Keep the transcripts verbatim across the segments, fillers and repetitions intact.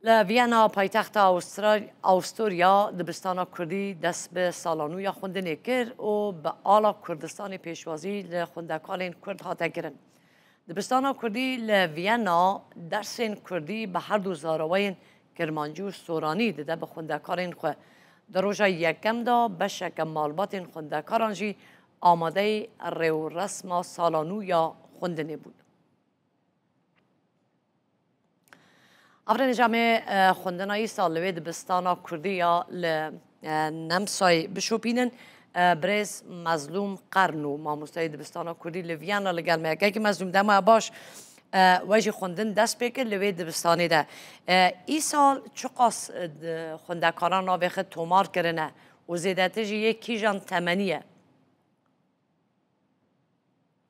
Li Viyana, paytexta Awustra-, Awusturya, dibistana Kurdî dest bi sala nû ya xwendinê kir û bi ala Kurdistanê pêşwazî li xwendekarên Kurd hate kirin. Dibistana Kurdî li Viyana dersên Kurdî bi her du zarawayên Kirmancî û Soranî dide bi xwendekarên xwe. Di roja yekem de beşeke malbatên xwendekaran jî amadeyî rêwresma sala nû ya xwendinê bûn. Aferîn, ji em ê, e, xwendina îsal li wê dibistana Kurdî ya li, e, Nemsayê bişopînin. E, birêz Mezlûm Qerno, mamosteyê dibistana Kurdî li Viyana, li gel me ye. Kekî Mezlûm, dema baş, e, we jî xwendin dest pê kir li wê dibistanê de. E, îsal çiqas, e, di xwendekaran navê xwe tomar kirine û zêdetir jî yê kîjan temenî ye?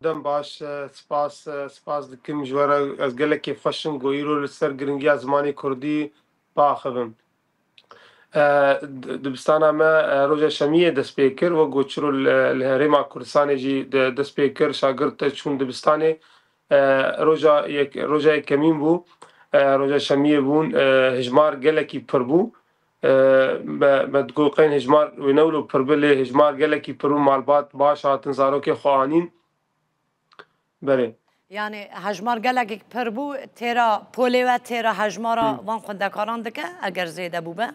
Dem baş, e, spas, e, spas dikim ji we re. Ez gelekî xweş im ku îro li ser giringiya zimanê kurdî biaxivim. E, di-, dibistana me, e, roja şemiyê dest pê kir, wek ku çiro li, li herêma Kurdistanê jî de-, dest pê kir, şagirt çûn dibistanê. E, roja yek-, roja yekemîn bû, e, roja şemiyê bûn, e, hejmar gelekî pir bû. E, me, me digot qey hejmar wê ne wilo pir be, lê hejmar gelekî pir bû, malbat baş hatin, zarokê xwe anîn. Belê. Yani hejmar gelekî pir bû, têra polê we, têra hejmara Hı. van xwendekaran dike, eger zêde bûbe?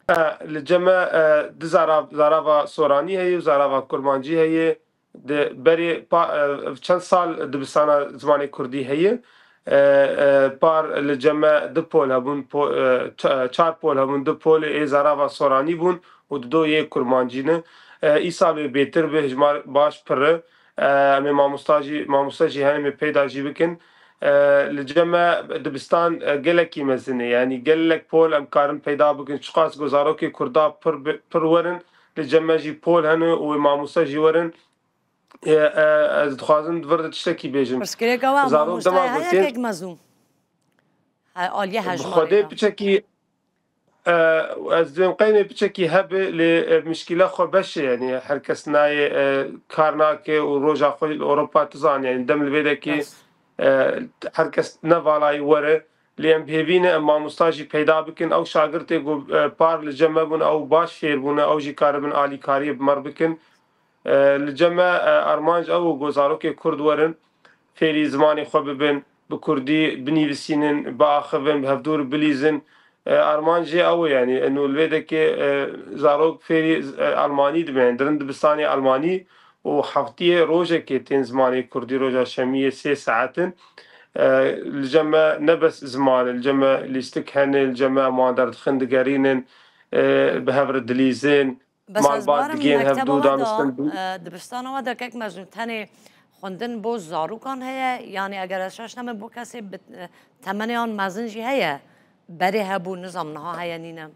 E, li cem me, e, du zara-, zarava Soranî heye û zarava Kurmancî heye. Di berê pa-, e, çend sal dibistana zimanê kurdî heye. E, e, par li cem me du pol hebûn, po-, e, ça-, çar pol hebûn, du polê ê zarava Soranî bûn û dido yê Kurmancî ne. E, îsal wê bêtir bi hejmar baş pir e. E, em ê mamosta jî, mamoste jî hene, em ê peyda jî bikin. E, li cem me dibistan, e, gelekî mezin e. Yanî gelek pol em karin peyda bikin. Çiqas ku zarokê kurda pir bi-, pir werin, li cem me jî pol hene û wê mamoste jî werin. E, e, ez dixwazim di vir de tiştekî bêjim. Pirsgirêka we Zarok mamoste dema heye gotin, kek Mezlûm? He, aliyê bi hejmarê Xwedê de. Piçekî, e, ez dibêm qeynê piçekî hebe, lê, e, mişkîla xwe beş e, yanî her kes nayê, e, kar nake û roja xwe li Ewropa tu zanî, yanî dem li vê dekê, Yes. e, her kes ne valayî were, lê em bi hêvî ne em mamosta jî peyda bikin, ew şagirtê ku, e, par li cem me bûn, ew baş fêr bûne, ew jî karibin alîkariyê bi me re bikin. E, li cem me, e, armanc ew ku zarokê kurd werin, fêrî zimanê xwe bibin, bi kurdî binivîsînin, biaxivin, bi hevdûr bilîzin. E, armanc jê ew e, yanî, eno li vê dekê, e, zarok fêrî, e, almanî dibin, yanî dirin dibistanê almanî û heftiyê rojekê tên zimanê kurdî, roja şemiyê sê saet in. E, li cem me ne bes ziman e, li cem me lîstik hene, li cem me em wan derdixin, digerînin, e, bi hev re dilîzin. Bes ez malbat barim digihên mekteba hevdû we de, daniştin. E, dibistana we de kek Mezlûm tenê xwendin bo zarokan heye, yanî eger ez şaş neme bo kesê bi, e, temenê an mezin jî heye, berê hebû, nizam niha heye nîne.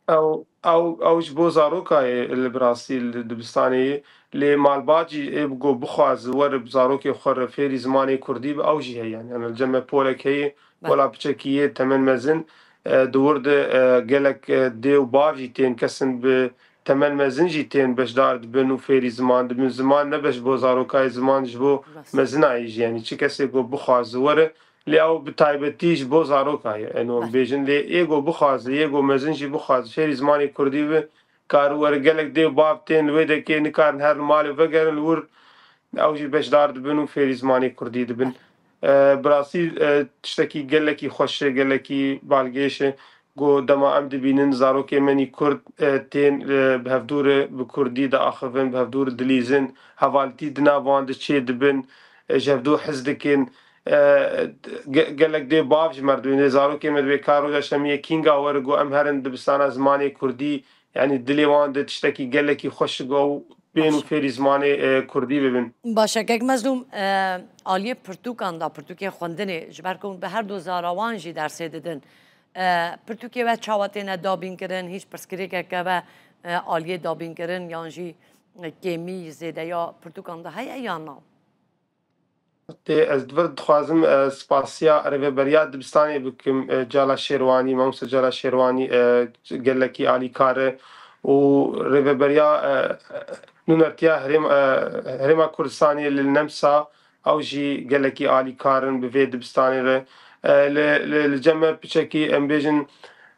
Ew, ew, ew ji bo zaroka ye li bi rastî li dibistanê ye. Lê malbat jî ê ku bixwaze were bi zarokê xwe re fêrî zimanê kurdî be, ew jî heye. Yanî, yanî li cem me polek heye, Be. wela piçekî yê temen mezin, e, di wir de, e, gelek, e, dê û bav jî tên, kesin bi temen mezin jî tên beşdar dibin û fêrî ziman dibin. Ziman ne beş bo zarokayê, ziman ji bo Rast. mezinayê jî. Yanî çi kesê ku bixwaze were, lê ew bi taybetî ji bo zaroka ye. Eno Be. bêjin, lê ê ku bixwaze, yê ku mezin jî bixwaze fêrî zimanê kurdî be, kar were, gelek dê û bav tên li wê dekê nikarin herin malê vegerin li wir, ew jî beşdar dibin û fêrî zimanê kurdî dibin. E, bi rastî, e, tiştekî gelekî xweş e, gelekî balgêş e. Ku dema em dibînin zarokê me nî kurd, e, tên, e, bi hevdû re bi kurdî diaxivin, bi hevdû re dilîzin, hevaltî di nav wan de çê dibin, e, ji hevdû hez dikin. E, ge-, gelek dê bav ji me re dibin. Dê zarokê me dibê ka roja şemiyê kînga were ku em herin dibistana zimanê kurdî, yanî dilê wan de tiştekî gelekî xweş e ku ew bên û Baş e. fêrî zimanê, e, kurdî bibin. Baş e, kek Mezlûm, e, aliyê pirtûkan da, pirtûkên xwendinê, ji ber ku hûn bi her du zara wan jî dersê didin. E, pirtûkê we çawa têne dabînkirin, hîç pirsgirêkeke we, e, aliyê dabînkirin yan jî, e, kêmî, zêdeya pirtûkan de heye yan na? Tê, ez di vir dixwazim, e, spasiya rêveberiya dibistanê bikim, e, Cala Şêrwanî, Mamoste Cala Şêrwanî, e, gelekî alîkar e û rêveberiya, e, nûnertiya herêm-, e, Herêma Kurdistanê li Nemsa, ew jî gelekî alîkar in bi vê dibistanê re. E, li, li, li cem me piçekî em bêjin,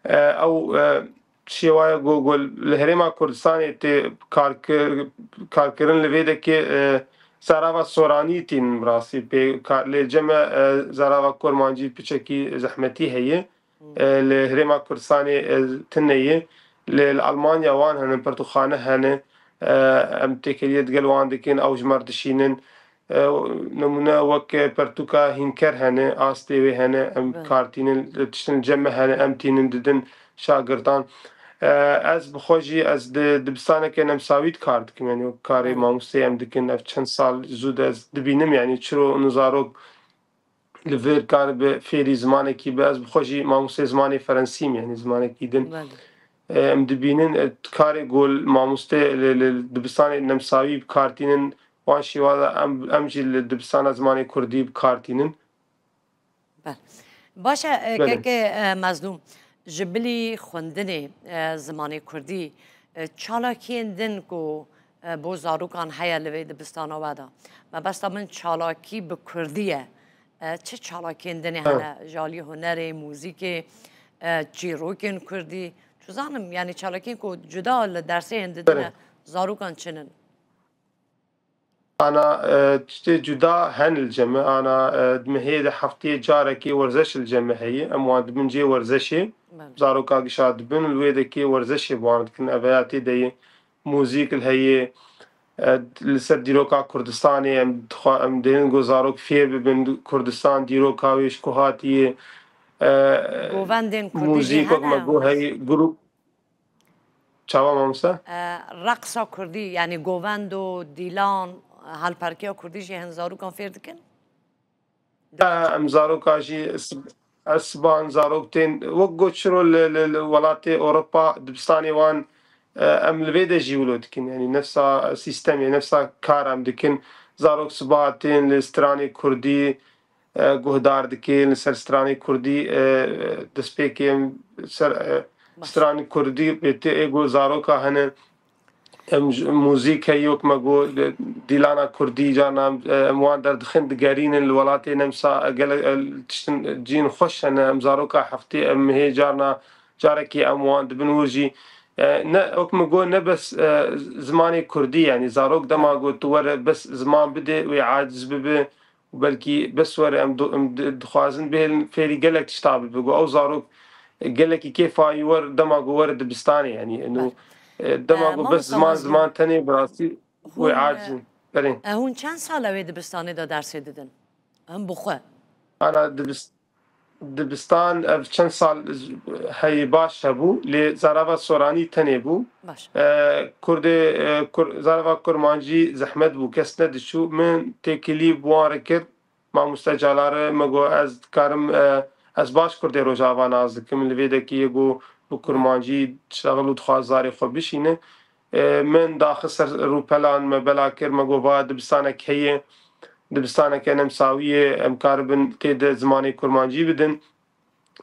e, ew, e, şêwaya ku, ku li Herêma Kurdistanê tê karkir-, karkirin li vê dekê, e, zarava soranî tînin bi rastî pê ka-, lê cem me, e, zarava kurmancî piçekî zehmetî heye. E, li Herêma Kurdistanê, e, tune ye. Li, li Almanya wan hene, pirtûkxane hene. E, em têkiliyê digel wan dikin, ew ji me re dişînin. E, nimûne wek pertûka Hînker hene, astê wê hene, em Belê. kar tînin, tiştin cem me hene, em tînin didin şagirtan. E, ez bi xwe jî, ez di dibistaneke nemsawî de kar dikim, yanî wek karê Belê. mamosteyê em dikin, ev çend sal zû de ez dibînim, yanî çiro nizarok li vir karibe fêrî zimanekî be. Ez bi xwe jî mamostê zimanê Ferensî me, yanî zimanekî din. Belê. E, em dibînin, e, karê ku mamostê li, li dibistanê nemsawî bi kar tînin, wan şêwaza em, em jî li dibistana zimanê Kurdî bi kar tînin. Belê. Baş e, e, Belê. keke, e, Mezlûm, ji bilî xwendinê, e, zimanê Kurdî, e, çalakiyên din ku, e, bo zarokan heye li vê dibistana we de. Mebesta min çalakî bi Kurdî ye. E, çi çalakiyên din He. hene? Ji alî hunerê, muzîkê, e, çîrokên Kurdî. Çi zanim, yanî çalakiyên ku cuda li dersê hindidine Belê. zarokan çi nin? Ana, e, tiştê cuda hene li cem me. Ana, e, di mehê de hefteyê carekê werzeş li cem me heye. Em wan dibin cê werzişê. Belê. Zaroka gişa dibin, li wê dekê werzişê bi wan dikin. Ev ya tê de ye. Muzîk li heye. E, li ser dîroka Kurdistanê em dixwa-, em dêrin ku zarok fêr bibin Kurdistan, dîroka wê ji ku hatiye. E, Govendên Kurdî jî muzîk wek hene? me got heye, grup. Çawa mamoste? E, reqsa Kurdî, yanî govend û dîlan, halperkeya Kurdî jî hin zarokan fêr dikin? Ya, em zaroka jî s-, ez siban zarok tên, wek got çiro li, li, li welatê Ewropa dibistanê wan, e, em li vê de jî wilo dikin. Yanî nefsa sîstemê, nefsa kar em dikin. Zarok siba tên li stranê Kurdî, e, guhdar dikin, li ser stranê Kurdî, e, destpêkê em ser, e, Baş. stranê Kurdî, pê tê ê got zaroka hene. Em ji, muzîk heye wek me got, e, dîlana Kurdî carna em, e, em wan derdixin, digerînin li welatê nemsa, e, gelek, e, tiştin cîn xweş hene, em zaroka heftê, em hê carna, carekê em wan dibin wir jî. E, ne, wek me got, ne bes, e, zimanê Kurdî, yanî zarok dema got tu were bes ziman bide, wê aciz bibe, û belkî bes were em do-, em di-, dixwazin bihêlin fêrî gelek tişta bibe. Got ew zarok gelekî kêfa wî wer dema ku were dibistanê, yanî, eno, Belê. e, dema E, ku bes mamosta ziman, Mazlûm, ziman tenê bi rastî wê hûn, aciz in. Belê. e, hûn çend sal e wê dibistanê de dersê didin? Him bi xwe? Ana dibis-, dibistan ev çend sal heyî baş hebû, lê zarava soranî tenê bû. Baş. E, Kurdê, e, Kur-, zarava kurmancî zehmet bû, kes nediçû. Min têkilî bi wan re kir. Mamoste Calarê me got, ez dikarim, e, ez baş Kurdê Rojava nas dikim. Li vê dekê yê got bi kurmancî diştexil û dixwaz zarê xwe bişîne. E, min daxist ser rûpelan, me bela kir, me got, va dibistanek heye, dibistaneke nemsawî ye, em karibin tê de zimanê kurmancî bidin.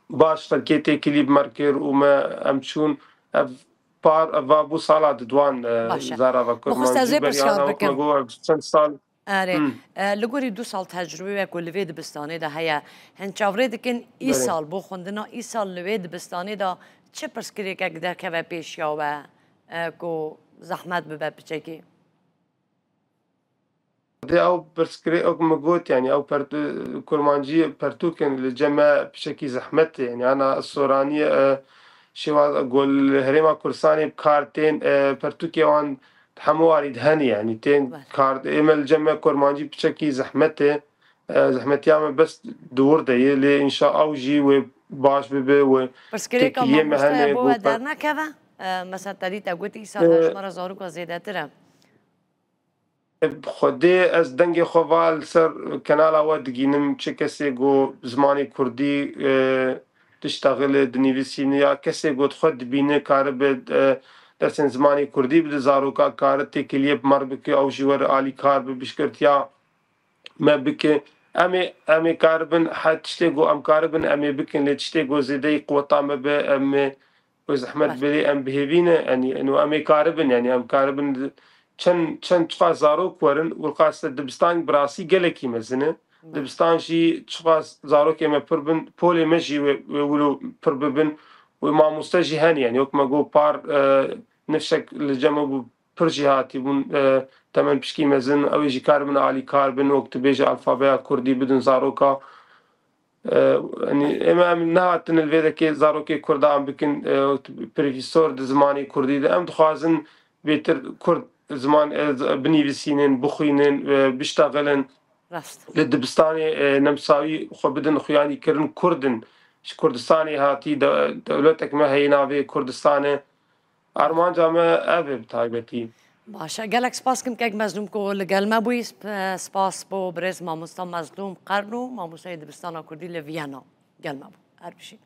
Baş xelkê têkilî bi me re kir û me em çûn. Ev par, ev va bû sala diduan, e, Baş e. zarava Bixwist ez kurmancî ê berî pirsiyar ana wek me bikim. got, ev çend sal Erê, Hmm. e, li gorî du sal tecrûbê we ku li vê dibistanê de heye, hin çavrê dikin Belê. îsal, bo xwendina îsal li wê dibistanê de çi pirsgirêkek derkeve pêşiya we, e, ku zehmet bibe piçekî? Dê ew pirsgirêk, ew min got, yanî ew pertu-, kurmancî pertûk in, li cem me piçekî zehmet e. Yanî ana soranî, e, şêwaz, ku li Herêma Kurdistanê bi kar tên, e, pertûkê wan di hemû warî de hene, yanî tên Belê. kar, ê me li cem me kurmancî piçekî zehmet e. E, zehmetiya me bes di wir de ye, lê înşa ew jî wê baş bibe, wê Pirsgirêka têkiliyê me mamoste hene, bo we bo pe- dernekeve? E, mesela te dî te got îsal E, hejmara zaroka zêdetir e. Bi Xwedê ez dengê xwe va li ser kenala we digînim, çi kesê ku zimanê kurdî, e, diştexile, dinivîsîne ya kesê ku xwe dibîne karibe, e, dersên zimanê kurdî bide zaroka, kare têkiliyê bi me re bike, ew jî were alîkar be, piştgirtiya me bike. Em ê, em ê karibin, he tiştê ku em karibin, em ê bikin, lê tiştê ku zêdeyî quweta me be, em ê Wê zehmet Baş. berê em bi hêvî ne, yanî, eno em ê karibin, yanî em karibin di-, çend, çend çiqas zarok werin, wilqas dibistanê bi rastî gelekî mezin e. Dibistan jî çiqas zarokê me pir bin, polê me jî wê, wê wilo pir bibin. Wê mamoste jî hene, yani wek me got par, e, nifşek li cem me bû, pir jî hatî bûn, e, temen pişkî mezin, ew ê jî karibin alîkar bin, wek tu bêjî alfabeya kurdî bidin zaroka. E, yani, ema em nehatin li vê dekê zarokê kurda em bikin, e, wek tu profesor di zimanê kurdî de. Em dixwazin bêtir kurd ziman, e, z-, binivîsînin, bixwînin, e, biştexilin. Rast. Li dibistanê, e, nemsawî xwe bidin xuyanî kirin, kurd in. Ji Kurdistanê hatî, de-, dewletek me heye navê Kurdistane. Armanca me ev e bi taybetî. Baş e. Gelek spas kim kek Mezlûm ku li gel me bûyî. Sp-, spas bo birêz mamosta Mezlûm Qerno, mamostayê dibistana kurdî li Viyana gel me bû. Her bişî.